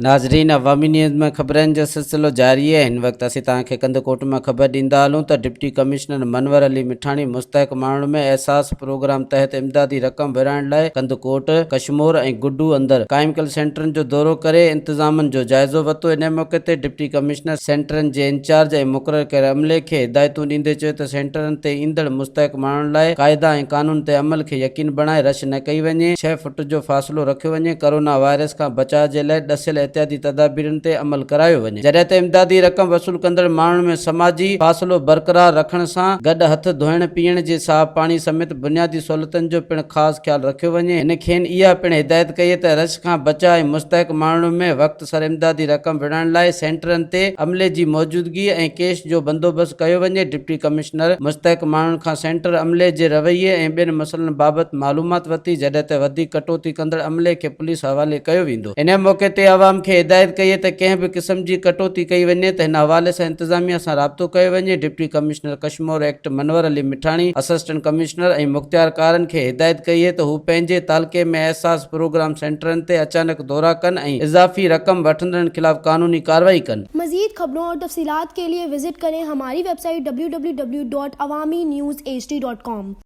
ناظرين عوامي نيوز ۾ خبرن جو سلسلو جاري آهي هن وقت اسين توهان کي ڪنڌڪوٽ مان خبر ڏيندا هلون ته ڊپٽي ڪمشنر منور علي مٺاڻي مستحق ماڻهن ۾ احساس پروگرام تحت امدادي رقم ورهائڻ لاء ڪنڌڪوٽ، ڪشمور ۽ گڊو اندر قائم ڪيل سينٽرن جو دورو ڪري انتظامن جو جائزو ورتو ان موقعي تي ڊپٽي ڪمشنر سينٽرن جي انچارج ۽ مقرر ڪيل عملي کي هدايتون ڏيندي چيو ته سينٽرن تي ايندڙ مستحق ماڻهن لاء قاعدا ۽ قانون تي عمل کي يقين بڻائي رش نه ڪئي وڃي، ڇهه فٽ جو فاصلو رکيو وڃي، ڪرونا وائرس کان بچاء جي لاء ڏسيل احتياطي تدابيرن تي عمل ڪرايو وڃي، جڏهن ته امدادي رقم وصول ڪندڙ ماڻهن ۾ سماجي فاصلو برقرار رکڻ سان گڏ هٿ ڌوئڻ، پيئڻ جي صاف پاڻي سميت بنيادي سهولتن جو پڻ خاص خيال رکيو وڃي، هن کين اها پڻ هدايت ڪئي ته رش کان بچاء ۽ مستحق ماڻهن ۾ وقت سر امدادي رقم ورهائڻ لاء سينٽرن تي عملي جي موجودگي ۽ ڪيش جو بندوبست ڪيو وڃي، ڊپٽي ڪمشنر مستحق ماڻهن کان سينٽر عملي جي رويي ۽ ٻين مسئلن بابت معلومات ورتي، جڏهن ته وڌيڪ ڪٽوتي ڪندڙ عملي کي پوليس حوالي ڪيو ويندو. ان موقعي تي عوام کي هدايت ڪئي ته ڪنهن به قسم جي ڪٽوتي ڪئي وڃي ته هن حوالي سان انتظاميا سان رابطو ڪيو وڃي، deputy commissioner Kashmore act Munawar Ali Mithani assistant commissioner ۽ مختيارڪارن کي هدايت ڪئي ته هو پنهنجي تعلقي ۾ احساس پروگرام سينٽرن تي اچانڪ دورا ڪن ۽ اضافي رقم وٺندڙن خلاف قانوني ڪارروائي ڪن. مزيد خبرون اور تفصيلات کے لئے وزٽ ڪرين ھماري website W W W dot Awami news H D dot com.